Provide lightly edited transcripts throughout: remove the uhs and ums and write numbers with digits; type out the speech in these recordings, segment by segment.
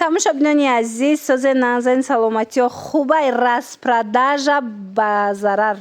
Тамошобинони азиз, созе, назен, саломатиё, хубай? Распродажа ба зарар,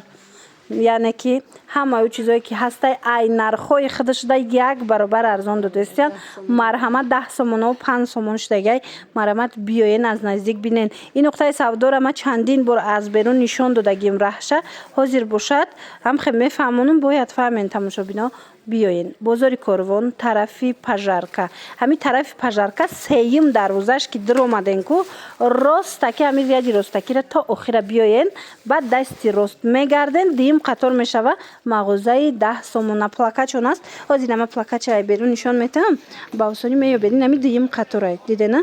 яъне ки ҳамаи чизое ки ҳастай, ай нархҳои худа шуда як баробар арзон додастиян. Марҳамат, 10 сомоно 5 сомон шудагай. Марҳамат, биёен, аз наздик бинен. Ин нуқтаи савдора ма чандин бор аз берун нишон додагим раҳша. Ҳозир бошад, ҳамхе мефаҳмонам, бояд фаҳмен, тамошобино. Биёен, бозори Корвон, тарафи Пожарка, ҳамин тарафи Пожарка, сеюм дарвозаш ки диромаден ку, ростаки, ҳамин ряди ростакиро то охира биёен, баъд дасти рост мегарден, дуюм қатор мешава мағозаи 10 сомона. Плакатчон аст. Ҳозир ама плакатча берун нишон метаҳам, ба осонӣ меёбед. Ин ҳами дуюм қаторай, дидена?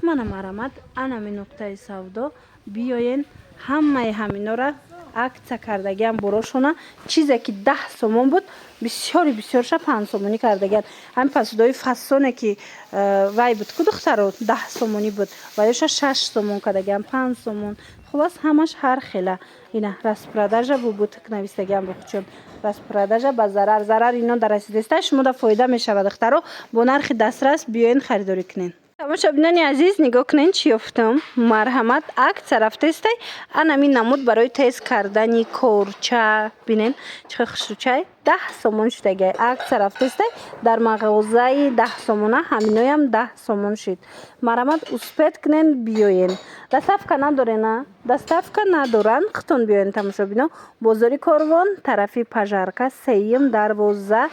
Мана, марҳамат, анами нуқтаи савдо. Биёен, ҳамаи ҳаминора акция кардагиам борошона. Чизе ки 10 сомон буд, бисёри бисёрша 5 сомонӣ кардагиан. Ҳамин посудаи фасоне ки вай буд ку, духтаро, 10 сомонӣ буд, ваёша 6 сомон кардагиан, 5 сомон. Хулос, ҳамаш ҳар хела. Ина, распродажа в убыток навистагиам бухчон. Распродажа ба зарар, зарар ино дарасидаста, шумо да фоида мешавад. Духтаро, бо нархи дастрас биёен, харидорӣ кунен. Тамошобинони азиз, нигоҳ кунен, чӣ ёфтам. Марҳамат, акция рафтестай. Анамин намуд барои тез кардани корча, бинен, чӣ хел хушрӯчай, 10 сомон шудагай. Акция рафтестай дар мағозаи 10 сомона, ҳаминоям 10 сомон шуд. Марҳамат, успеть кунен, биёен. Доставка надорена, доставка надоранд, худтон биёен. Тамошобино, бозори Корвон, тарафи Пожарка, сеюм дарвоза.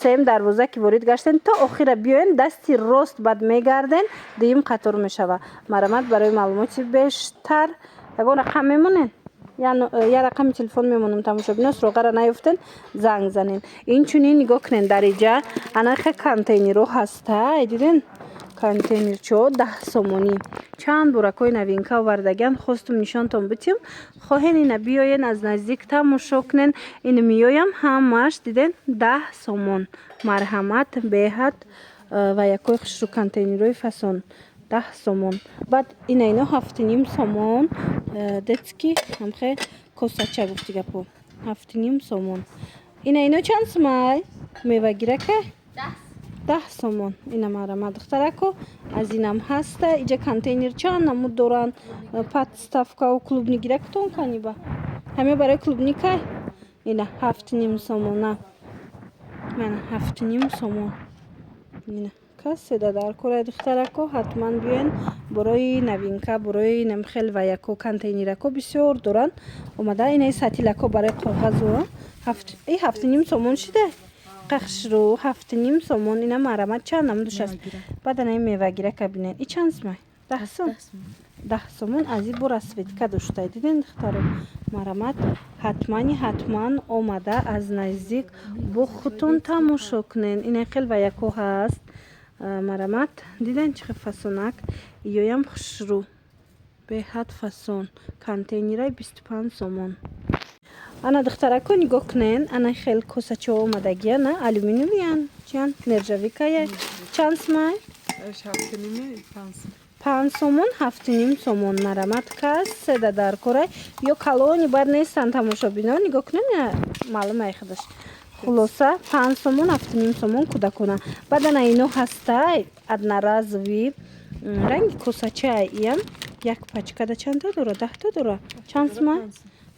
Сеюм дарвоза ки ворид гаштен, то охира биёен, дасти рост баъд мегарден, дуюм қатор мешава. Марҳамат, барои маълумоти бештар ягон рақам мемонед? Я рақами телефон мемонам, тамошобино, суроғаро наёфтен, занг занен. Инчунин нигоҳ кунен, дар иҷа анахе контейнерҳо ҳастай, диден? Контейнерчо 10 сомонӣ. Чанд буракҳои новинка овардагиан, хостум нишонтон битим. Хоҳен, ина биёен, аз наздик тамошо кунен. Ин миёям ҳамаш, диден, 10 сомон. Марҳамат, беҳад ва якои хушрӯ, контейнерҳои фасон 10 сомон. Баъд ина, ино 7,5 сомон. Детский ҳамхе косача, гуфти гапо, 7,5 сомон. Ина, ино чанд сумай, мевагирака? 10 сомон. Ина, марҳамат, духтарако, аз инам ҳаста. Иҷа контейнер чанд намуд доранд, подставкау клубнигирактон каниба, ҳаме барои клубника. Ина, 7,5 сомона, мана, 7,5 сомон. Ина, каседа дар кораи, духтарако, ҳатман биёен. Борои новинка, борои намхел ва яко контейнерако бисёр доранд. Омада, инаи сатилако барои коғазу и 7,5 сомон шида, қахшрӯ, 7,5 сомон. Ина, марҳамат, чанд намудуш аст. Баъд анаи мевагирака бинен, и чанд сумай? 10 сом, 10 сомон. Аз и бо расцветка доштай, диден, духтаро? Марҳамат, ҳатмани ҳатман омада, аз наздик бо худтон тамошо кунен. Ина хел ва яко ҳаст. Марҳамат, диден, чӣ хел фасонак, иёям хушрӯ, беҳад фасон, контейнераи 25 сомон. Ана, духтарако, нигоҳ кунен, ана хел косачаҳо омадагия, на алюминиевиян, чиян, нержавейкая. Чанд сумай? 5 сомон, 7,5 сомон. Марҳамат, кас седа дар корай ё калони бад нестанд. Тамошобино, нигоҳ кунен, маълум ай худаш. Хулоса, 5 сомон, 7,5 сомон, кӯдакона. Баъд ана ино ҳастай, одноразовый, ранги косача. Иям як пачкада чандта дора? 10та дора. Чанд сумай?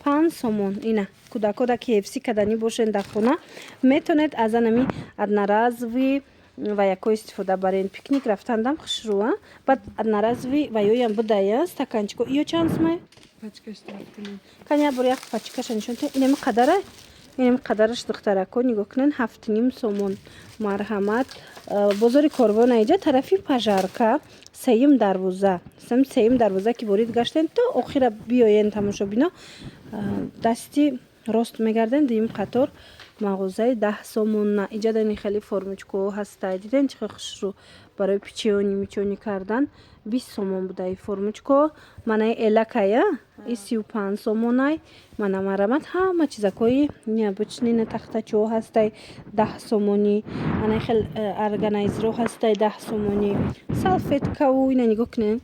5 сомон. Ина, кӯдакода KFC каданӣ бошен дар хона, метавонед аз анами одноразовый ва яко истифода барен. Пикник рафтандам хушрӯ. Баъд одноразовый ва ёям будая, стаканчико. Иё чанд сумай? Кани, як бор як пачкаша нишон. Инами қадара, инами қадараш, духтарако, нигоҳ кунен, 7,5 сомон. Марҳамат, бозори Корвон, аиҷа тарафи Пожарка, сеюм дарвоза. Сеюм дарвоза ки ворид гаштен, то охира биёен, тамошобино, дасти рост мегарден, дуюм қатор, мағозаи 10 сомона. Иҷа дани хеле формочкаҳо ҳастай, диден, чӣ хел хушрӯ, барои печенье мичони кардан 20 сомон будаи формочкаҳо. Манаи элакая и 35 сомонай. Мана, марҳамат, ҳама чизакҳои необычный на тахтачаҳо ҳастай, 10 сомонӣ. Анаи хел органайзерҳо ҳастай, 10 сомонӣ. Салфеткаву ина нигоҳ кунед,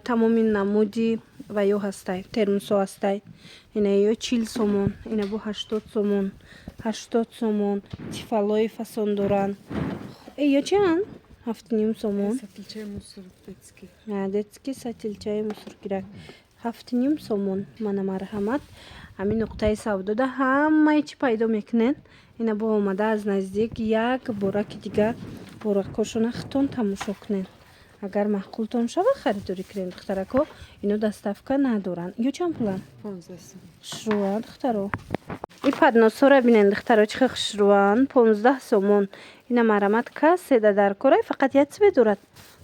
тамоми намуди ва ё ҳастай, термосҳо ҳастай. Ина ё 40 сомон, ина бо 80 сомон, 80 сомон. Тефалои фасон доранд. Ё чианд? 7,5 сомон. Сатилчаи мусор детский. Детский сатилчаи мусоргирак 7,5 сомон. Мана, марҳамат, ҳамин нуқтаи савдода ҳамаи чӣ пайдо мекунед. Ина бо омада аз наздик як бораки дига боракҳошона хитон тамошо кунед. Агар маъқултон шава, харидорӣ кунед, духтарако. Ино доставка надоранд. Ё чанд пуланд? 15 сом. Хушрӯанд, духтаро. И подносҳоро бинед, духтаро, чӣ хел хушрӯанд, 15 сомон. Ина, марҳамат, каседа дар корай, фақат як цвет дорад,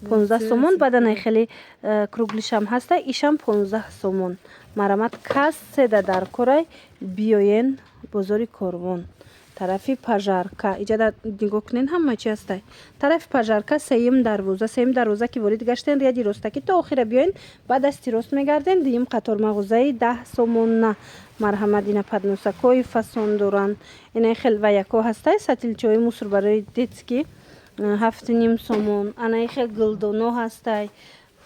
15 сомон. Баданаи хеле круглый шам ҳаста, ишам 15 сомон. Марҳамат, каседа дар корай, биёен бозори Корвон, тарафи Пожарка. Иҷада нигоҳ кунед, ҳама чи ҳастай. Тарафи Пожарка, сеюм дарвоза. Сеюм дарвоза ки ворид гаштен, ряди ростакӣ то охира биёен, ба дасти рост мегарден, дуюм қатор мағозаи 10 сомона. Марҳамат, ина подносакҳои фасон доранд. Ина хел ваяко ҳастай, сатилчаҳои мусор барои детский, 7,5 сомон. Анаи хел гулдоно ҳастай,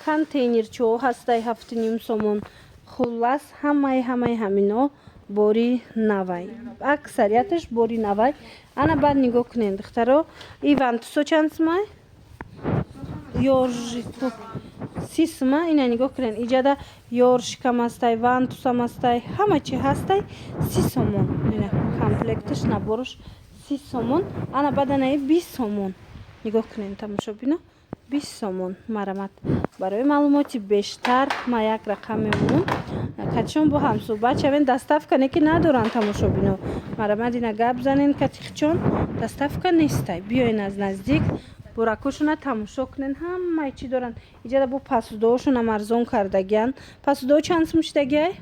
контейнерчаҳо ҳастай, 7,5 сомон. Хуллас, ҳамаи ҳамино бори навай, аксарияташ бори навай. Ана баъд нигоҳ кунед, духтаро, и вантусо чанд сумай? Ёршику 30 сума. Ина нигоҳ кунед, иҷада ёршикам ҳастай, вантусам ҳастай, ҳама чи ҳастай, 30 сомон. Ина комплекташ, набораш 30 сомон. Ана баъд анаи 20 сомон. Нигоҳ кунед, тамошобино, 20 сомон. Марҳамат, барои маълумоти бештар ма як рақам мемонам, катишон бо ҳамсӯҳбат шавен. Доставка не ки надоранд, тамошобино. Марҳамат, ина гап занен катихчон, доставка нестай. Биёен, аз наздик буракошона тамошо кунен, ҳамаи чӣ доранд. Иҷада бо посудаҳошонам арзон кардагиянд. Посудаҳо чанд сум шидагиай?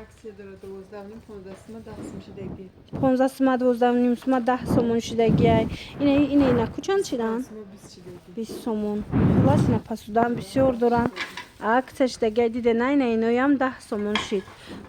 Акция дорад, 12,5, 15 сума, 10 сум шидагӣ. 15 сума, 12,5 сума, 10 сомон шидагиай. Ина инаку чанд шидаанд? Сума 20 шидагӣ. 20 сомон. Хуллас, ина посудаам бисёр доранд, акция шидагиай. Диде на, ина иноям 10 сомон шид.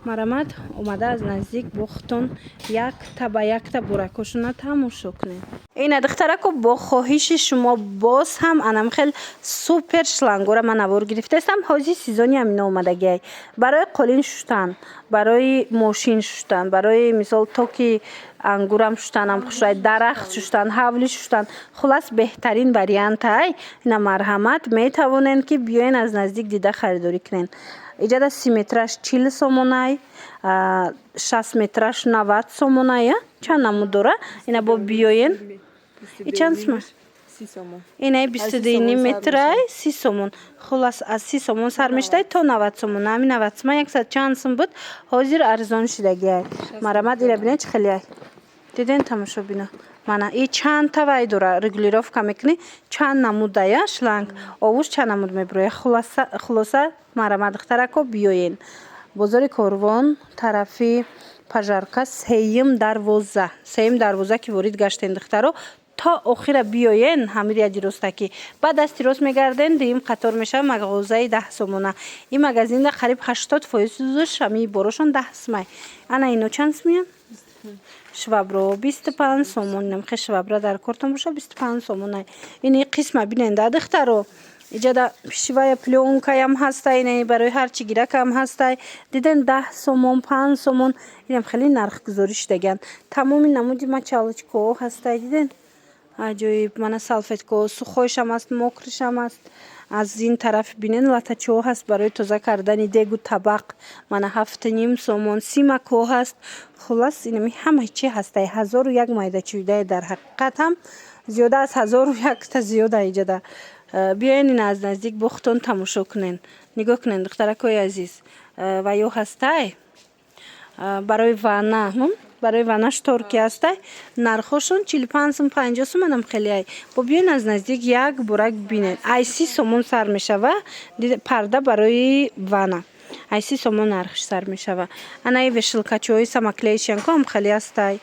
Марҳамат, омада аз наздик бо худтон якта ба якта буракошона тамошо кунед. Ина, духтарако, бо хоҳиши шумо боз ҳам анам хел супер шлангора ман навор гирифтаистам. Ҳозир сезони ҳамино омадагиай, барои қолин шуштан, барои мошин шуштан, барои мисол токи ангурам шуштанам хушрай, дарахт шуштан, ҳавлӣ шуштан. Хуллас, беҳтарин вариантай. Ина, марҳамат, метавонед ки биёен, аз наздик дида харидорӣ кунед. Иҷада 30 метраш 40 сомонай, 60 метраш 90 сомонай. Чанд намуд дора, ина бо биёен. И чанд сума? 30 сомон. Инаи 22,5 метрай 30 сомон. Хуллас, аз 30 сомон сар мешудай то 90 сомон. Ҳами 90 сума, яксад чанд сум буд, ҳозир арзон шидагиай. Марҳамат, ира бинед, чӣ хелеай. Диден, тамошобино? Мана и чандта вай дора, регулировка мекунӣ, чанд намудая шланг, овуш чанд намуд мебирояд. Хулоса, марҳамат, духтарако, биёен бозори Корвон, тарафи Пожарка, сеюм дарвоза. Сеюм дарвоза ки ворид гаштен, духтаро, то охира биёен, ҳамир яди ростакӣ, баъд дасти рост мегарден, дуюм қатор мешава мағозаи 10 сомона. Ин магазинда қариб 80 фоизаш ҳамии борошон 10 сумай. Ана ино чанд сумиян? Швабро 25 сомон. Намхе швабра дар кортон боша, 25 сомонай. Ини қисма бинен да, духтаро, иҷада пищевая плёнкаям ҳастай, ина барои ҳар чӣ гиракам ҳастай. Диден, 10 сомон, 5 сомон. Инам хеле нархгузорӣ шудагианд. Тамоми намуди мочалочкаҳо ҳастай, диден, аҷоиб. Мана салфеткаҳо, сухойшам ҳаст, мокрыйшам ҳаст. Аз ин тараф бинен, латтачаҳо ҳаст барои тоза кардани дегу табақ. Мана, 7,5 сомон. Симакҳо ҳаст. Хуллас, инами ҳама чи ҳастай, ҳазору як майдачӯйдае. Дар ҳақиқат ҳам зиёда аз ҳазору якта зиёда иҷада. Биёен, ина аз наздик бо худтон тамошо кунен. Нигоҳ кунен, духтаракҳои азиз. Ва ё ҳастай барои ванна, барои ванна шторки ҳастай, нархҳошон 45 сум, 50 сум, анам хелеай. Бо биёен, аз наздик як борак бинед. Ай 30 сомон сар мешава. Парда барои ванна ай 30 сомон нархш сар мешава. Анаи вешалкачаҳои самоклеющиянко ҳам хеле ҳастай.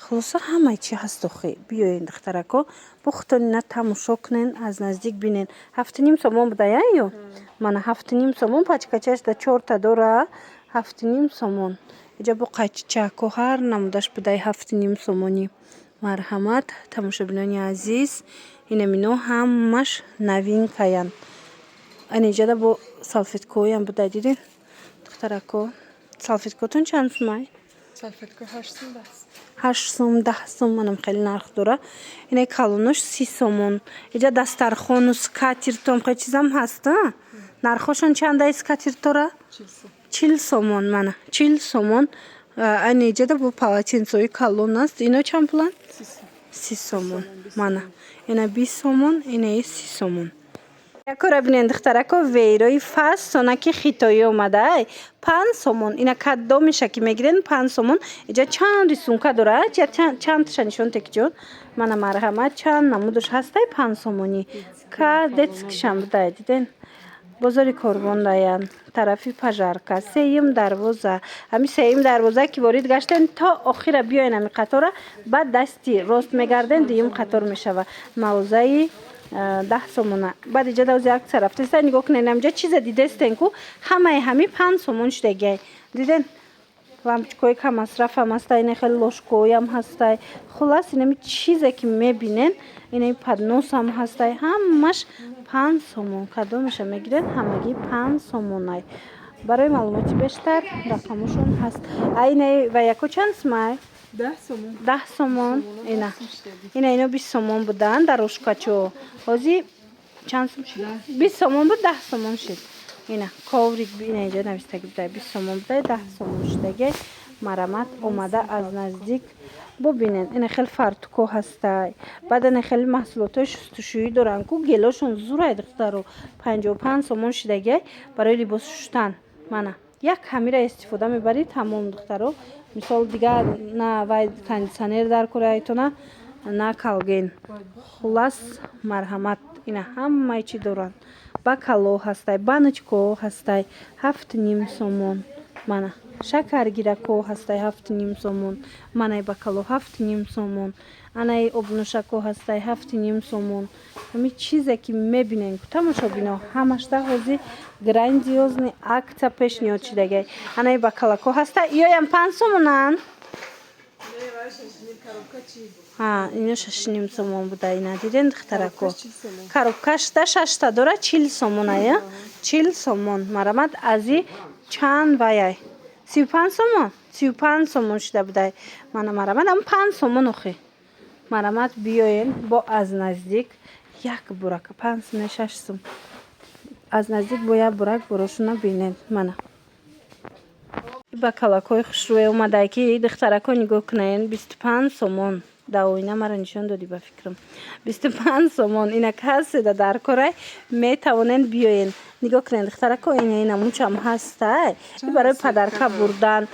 Хулоса, ҳамаи чи ҳаст охи. Биёен, духтарако, бо худтон ина тамошо кунен, аз наздик бинен. 7,5 сомон буда ё мана 7,5 сомон, пачкачаш да чорта дора, 7,5 сомон. Иҷа бо қайчичакҳо ҳар намудаш будаи, 7,5 сомонӣ. Марҳамат, тамошобинони азиз, инамино ҳамаш новинкаянд. Ана иҷада бо салфеткаҳоям буда, дидед, духтарако? Салфеткаотон чанд сумай? Салфетка 8 сум, 10. 8 сум, 10 сум, манам хеле нарх дора. Инаи калонош 30 сомон. Иҷа дастархону скатертом хеле чизам ҳаст. Нархошон чандай скатертора? 40 сомон, мана, 40 сомон. Ана иҷада бо полотенцои калон аст. Ино чанд пуланд? 30 сомон. Мана, ина 20 сомон, инаи 30 сомон. Якора бинен, духтарако, веерои фасонаки хитоӣ омадаай, 5 сомон. Ина кадомеша ки мегирен, 5 сомон. Иҷа чанд рисунка дора, чандташа нишон текиҷон. Мана, марҳамат, чанд намудаш ҳастай 5 сомонӣ. Ка детскийшам будай, диден. Бозори Корвон даян, тарафи Пожарка, сеюм дарвоза. Ҳами сеюм дарвоза ки ворид гаштен, то охира биёен ҳами қатора, баъд дасти рост мегарден, дуюм қатор мешава мавзаи 10 сомона. Баъд иҷа давзи акция рафтеста, нигоҳ кунед, амҷа чиза дидестен ку, ҳамаи ҳами 5 сомон шудагиай, диден. Лампочкои каммасрафам ҳастай, ина хеле ложкоям ҳастай. Хуллас, инами чизе ки мебинен, инаи подносам ҳастай, ҳамаш 5 сомон. Кадомеша мегирен, ҳамагӣ 5 сомонай. Барои маълумоти бештар рақамошон ҳаст. А инаи ва яко чанд сумай? 10 сомон. 10 сомон. Ина, ина, ино 20 сомон буданд дар ошкачо, ҳозир чанд сум шуд? 20 сомон буд, 10 сомон шуд. Ина коврик, ина инҷа навистаги будай, 20 сомон будай, 10 сомон шудаги. Марамат, омада аз наздик бубинен. Ина хеле фартуко ҳастай. Баъд ина хеле маҳсулотҳои шустушӯӣ доранд ку, гелошон зурай, духтаро, 55 сомон шудагиай, барои либос шуштан. Мана, як ҳамира истифода мебарӣ, тамом, духтаро. Мисол, дигар на вай кондитсионер дар кораайтона, на Калген. Хуллас, марҳамат, ина ҳамаи чӣ доранд. Бокало ҳастай, баночкаҳо ҳастай, 7,5 сомон. Мана, шакаргиракҳо ҳастай, 7,5 сомон. Манаи бокало 7,5 сомон. Анаи обнӯшакҳо ҳастай, 7,5 сомон. Ҳамин чизе ки мебинем, тамошобино, ҳамашта ҳозир грандиозный акция пешниҳод шудагай. Анаи бокалакҳо ҳастай, иёям 5 сомонанд. Ино 6,5 сомон буда. Ина диден, духтарако, коробкашда шашта дора, 40 сомоная, 40 сомон. Марамат, ази чанд ваяй? 35 сомон, 35 сомон шуда будай. Мана, марамат, ам 5 сомон охи. Марамат, биёен бо аз наздик як бурак, 5 сум, 6 сум, аз наздик бо як бурак борошуна бинед. Мана, бокалакҳои хушрӯе омадае ки, духтарако, нигоҳ кунед, 25 сомон. Да оина маро нишон додӣ, ба фикрам, 25 сомон. Ина каседа дар корай, метавонен биёен, нигоҳ кунед, духтарако. Ина инамучам ҳастай, и барои подарка бурдан.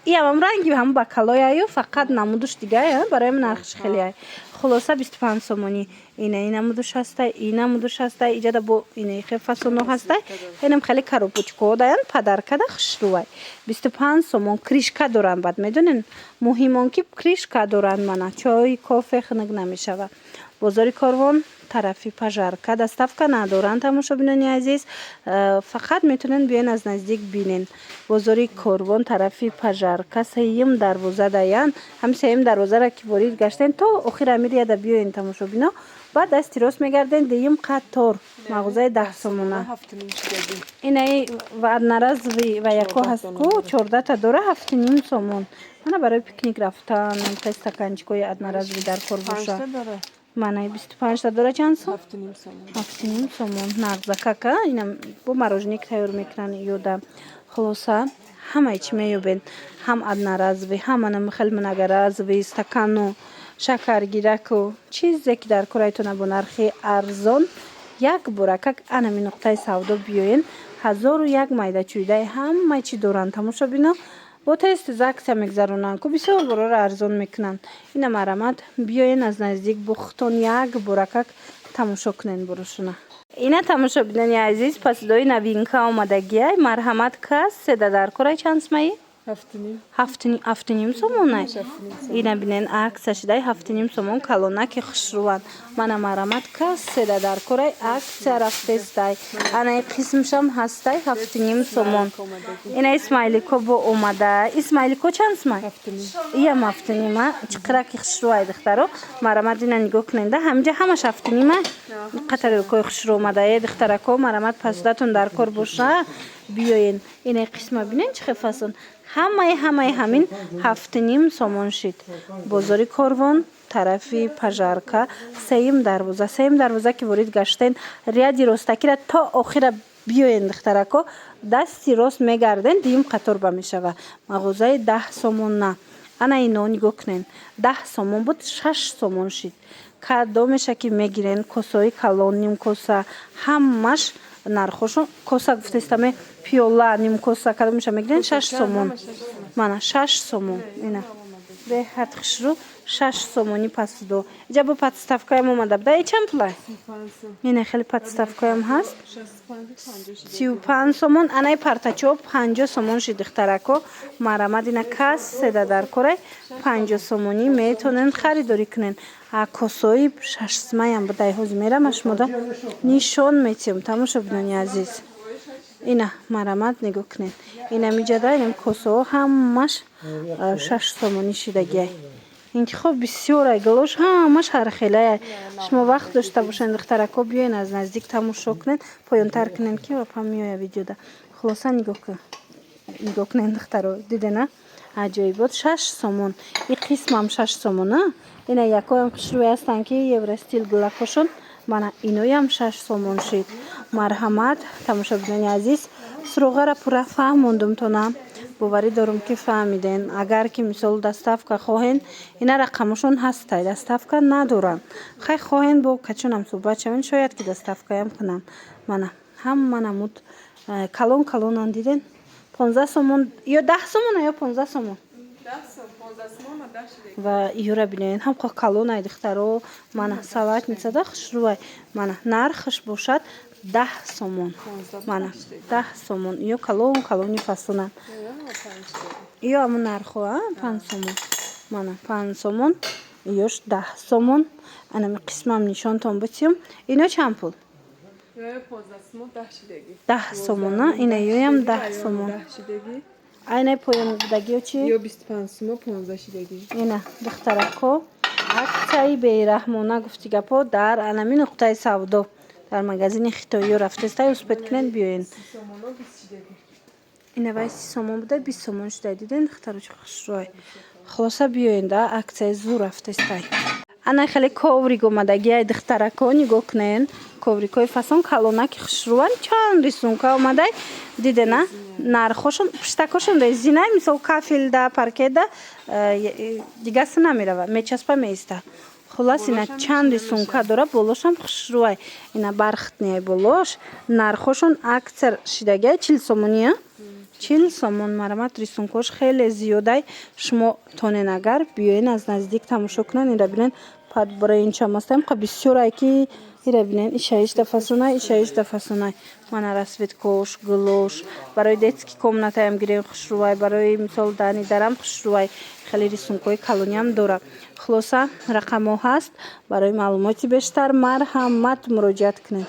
Иамам ранги ҳам бокалояю, фақат намудуш дигая, барои нархш хелеай. Хулоса, 25 сомонӣ. Ина ин намудуш ҳастай, ин намудуш ҳастай. Иҷада бо инаи хел фасоно ҳастай. Инам хеле коробочкаҳо даян, подаркада хушрӯвай, 25 сомон. Крышка доранд, баъд медонен, муҳим он ки крышка доранд. Мана, чой, кофе хунук намешавад. Бозори Корвон, тарафи Пожарка. Доставка надоранд, тамошобинони азиз, фақат метавонед биёен, аз наздик бинен. Бозори Корвон, тарафи Пожарка, сеюм дарвоза даян. Ҳами сеюм дарвозаро ки ворид гаштен, то охир амирияда биёен, тамошобино, баъд дасти рост мегарден, дуюм қатор, мағозаи 10 сомона. Инаи одноразовый ва яко ҳаст ку, 14та дора, 7,5 сомон. Мана, барои пикник рафтан стаканчикои одноразовый дар кор боша. Мана, 25та дора, чанд сом? 7,5 сомон. Нағзакака, ина бо мороженик тайёр мекунанд ёда. Хулоса, ҳамаи чӣ меёбед: ҳам одноразовый, ҳам ана хеле многоразовый, стакану шакаргираку, чизе ки дар корайтона, бо нархи арзон. Як боракак анами нуқтаи савдо биёен, ҳазору як майдачӯйдаи ҳамаи чӣ доранд, тамошобино. Бо тез тез акция мегузаронанд ку, бисёр бороро арзон мекунанд. Ина, марамат, биёен, аз наздик бухтон як боракак тамошо кунен борошуна. Ина, тамошобинони азиз, посудои новинка омадагиай. Марҳамат, кас седа дар корай, чанд сумаи? 7,5 сомонай. Ина бинен, акция шудай, 7,5 сомон, калонаки хушрӯванд. Мана, марамат, кас седа дар корай, акция рафтестай. Анаи қисмшам ҳастай, 7,5 сомон. Ина смайлико бо омада. Смайлико чанд сумай? Иям 7,5-а. Чиқираки хушрӯвай, духтаро. Марамат, ина нигоҳ куненда, ҳаминҷа ҳамаш 7,5-а. Қа тарелкаҳои хушрӯ омадае, духтарако, марамат, посудатон дар кор боша, биёен. Инаи қисма бинен, чӣ хел фасон. Ҳамаи ҳамин 7,5 сомон шид. Бозори Корвон, тарафи Пожарка, сеюм дарвоза. Сеюм дарвоза ки ворид гаштен, ряди ростакира то охира биёен, духтарако, дасти рост мегарден, дуюм қатор ба мешава мағозаи 10 сомона. Ана ино нигоҳ кунен, 10 сомон буд, 6 сомон шид. Кадомеша ки мегирен, косаи калон, нимкоса, ҳамаш нархошон, коса гуфтестаме, пиёла, нимкоса, кадомеша мегирен, 6 сомон. Мана, 6 сомон. Ина беҳад хушрӯ, 6 сомони посудо. Иҷа бо подставкаям омада буда. И чанд пулай? Ина хеле подставкаям ҳаст, 35 сомон. Анаи партачо 50 сомон шид, духтарако, марамад. Ина кас седа дар корай, 50 сомонӣ метонен харидорӣ кунен. А косои шашсмаям будай, ҳозир мерам, шумода нишон метиҳам, тамошобинони азиз. Ина, марамат, нигоҳ кунед, ина миҷада инам косоҳо ҳамаш 6 сомонӣ шидагиай. Интихоб бисёрай, гулош ҳамаш ҳархелая. Шумо вақт дошта бошед, духтарако, биёен, аз наздик тамошо кунед. Поёнтар кунем, ки вапа меоя видеода. Хулоса, нигоҳ кун, нигоҳ кунед, духтаро, дидена, аҷоибот, 6 сомон. И қисмам 6 сомон. А ина якоям хушрӯй ҳастанд, ки евростиль гулакошон. Мана, иноям 6 сомон шид. Марҳамат, тамошобинони азиз, суроғаро пурра фаҳмондумтона, боварӣ дорум, ки фаҳмиден. Агар ки, мисол, доставка хоҳен, ина рақамошон ҳастай, доставка надоранд. Хай, хоҳен, бо качонам суҳбат шавен, шояд ки доставкаям кунам. Мана, ҳама намуд калон калонан, диден, 15 сомон ё 10 сомона ё 15 сомон. Ва юра бинед, ҳам калонай, духтаро. Мана, салатницада хушрӯвай. Мана, нархаш бошад 10 сомон. Мана, 10 сомон. Ё калон калони фасонанд, ё ҳамун нархҳо 5 сомон. Мана, 5 сомон, ёш 10 сомон. Анами қисмам нишонтон бутиём. Ино чанд пул? 10 сомон. Ина ёям 10 сомон. Айнаи поён будагиё чӣ? Ё 25 сумо, 15 шидагӣ. Ина, духтарако, аксияи бераҳмона, гуфти гапҳо, дар анами нуқтаи савдо, дар магазини хитоиё рафтестай, успеть кунед, биёен. Ина вай 30 сомон буда, 20 сомон шуда. Диден, духтаро, чӣ хушрӯй? Хулоса, биёен, да аксияи зур рафтестай. Ана хеле коврик омадагиай, духтарако, нигоҳ кунен, коврикҳои фасон, калонаки хушрӯван, чанд рисунка омадай, дидена. Нархошон, пуштакошон резинай, мисол, кафелда, паркеда дигаста намерава, мечаспа, меиста. Хулас, ина чанд рисунка дора, болошам хушрӯвай, ина бархатный болош. Нархошон аксия шидагиай, 40 сомония, 40 сомон. Марамат, рисункош хеле зиёдай. Шумо тонен, агар биёен, аз наздик тамошо кунен. Ира бинен, подбора инчам астаем, қа бисёрай, ки ира бинен, ишаишда фасонай, ишаишда фасонай. Мана, расцветкош, гулош, барои детский комнатаям гирем, хушрӯвай, барои, мисол, дани дарам хушрӯвай, хеле рисункҳои калониам дорад. Хулоса, рақамҳо ҳаст, барои маълумоти бештар марҳамат, муроҷиат кунед.